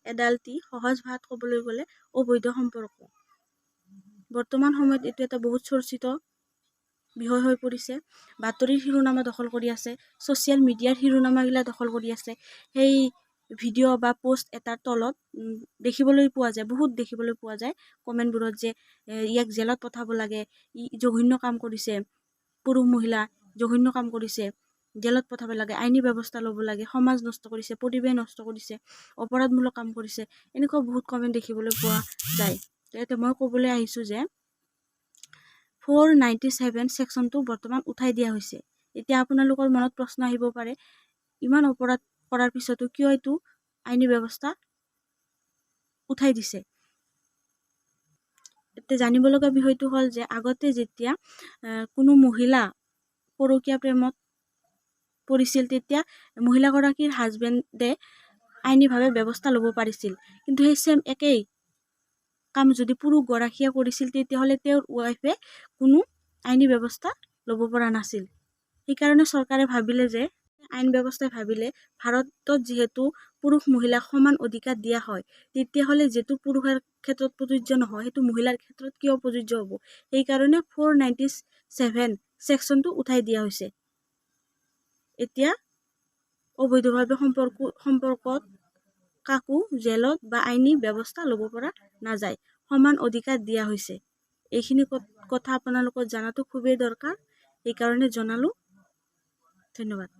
এডাল্ট্ৰি সহজ ভাষাত ক'বলৈ গ'লে অবৈধ সম্পৰ্ক। বৰ্তমান সময়ত এইটো এটা বহুত চৰ্চিত বিষয় হৈ পৰিছে। বাতৰিৰ শিৰোনামা দখল কৰি আছে, ছ'চিয়েল মিডিয়াৰ শিৰোনামাগিলা দখল কৰি আছে। সেই ভিডিঅ' বা পষ্ট এটাৰ তলত দেখিবলৈ পোৱা যায়, বহুত দেখিবলৈ পোৱা যায় কমেণ্টবোৰত যে ইয়াক জেলত পঠাব লাগে, ই জঘন্য কাম কৰিছে, পুৰুষ মহিলা জঘন্য কাম কৰিছে, জেলত পঠাব লাগে, আইনী ব্যৱস্থা ল'ব লাগে, সমাজ নষ্ট কৰিছে, পৰিৱেশ নষ্ট কৰিছে, অপৰাধমূলক কাম কৰিছে, এনেকুৱা বহুত কমেণ্ট দেখিবলৈ পোৱা যায়। এতিয়া মই ক'বলৈ আহিছোঁ যে 497 ছেকশ্যনটো বৰ্তমান উঠাই দিয়া হৈছে। এতিয়া আপোনালোকৰ মনত প্ৰশ্ন আহিব পাৰে, ইমান অপৰাধ কৰাৰ পিছতো কিয় এইটো আইনী ব্যৱস্থা উঠাই দিছে? এতিয়া জানিব লগা বিষয়টো হ'ল যে আগতে যেতিয়া কোনো মহিলা পৰকীয়া প্ৰেমত পৰিছিল, তেতিয়া মহিলাগৰাকীৰ হাজবেণ্ডে আইনীভাৱে ব্যৱস্থা ল'ব পাৰিছিল। কিন্তু সেই ছেম একেই কাম যদি পুৰুষগৰাকীয়ে কৰিছিল, তেতিয়াহ'লে তেওঁৰ ৱাইফে কোনো আইনী ব্যৱস্থা ল'ব পৰা নাছিল। সেইকাৰণে চৰকাৰে ভাবিলে যে, আইন ব্যৱস্থাই ভাবিলে, ভাৰতত যিহেতু পুৰুষ মহিলাক সমান অধিকাৰ দিয়া হয়, তেতিয়াহ'লে যিটো পুৰুষৰ ক্ষেত্ৰত প্ৰযোজ্য নহয়, সেইটো মহিলাৰ ক্ষেত্ৰত কিয় প্ৰযোজ্য হ'ব? সেইকাৰণে 497 ছেকশ্যনটো উঠাই দিয়া হৈছে। এতিয়া অবৈধভাৱে সম্পৰ্কত কাকো জেলত বা আইনী ব্যৱস্থা ল'ব পৰা নাযায়। সমান অধিকাৰ দিয়া হৈছে। এইখিনি কথা আপোনালোকৰ জনাটো খুবেই দৰকাৰ, সেইকাৰণে জনালোঁ। ধন্যবাদ।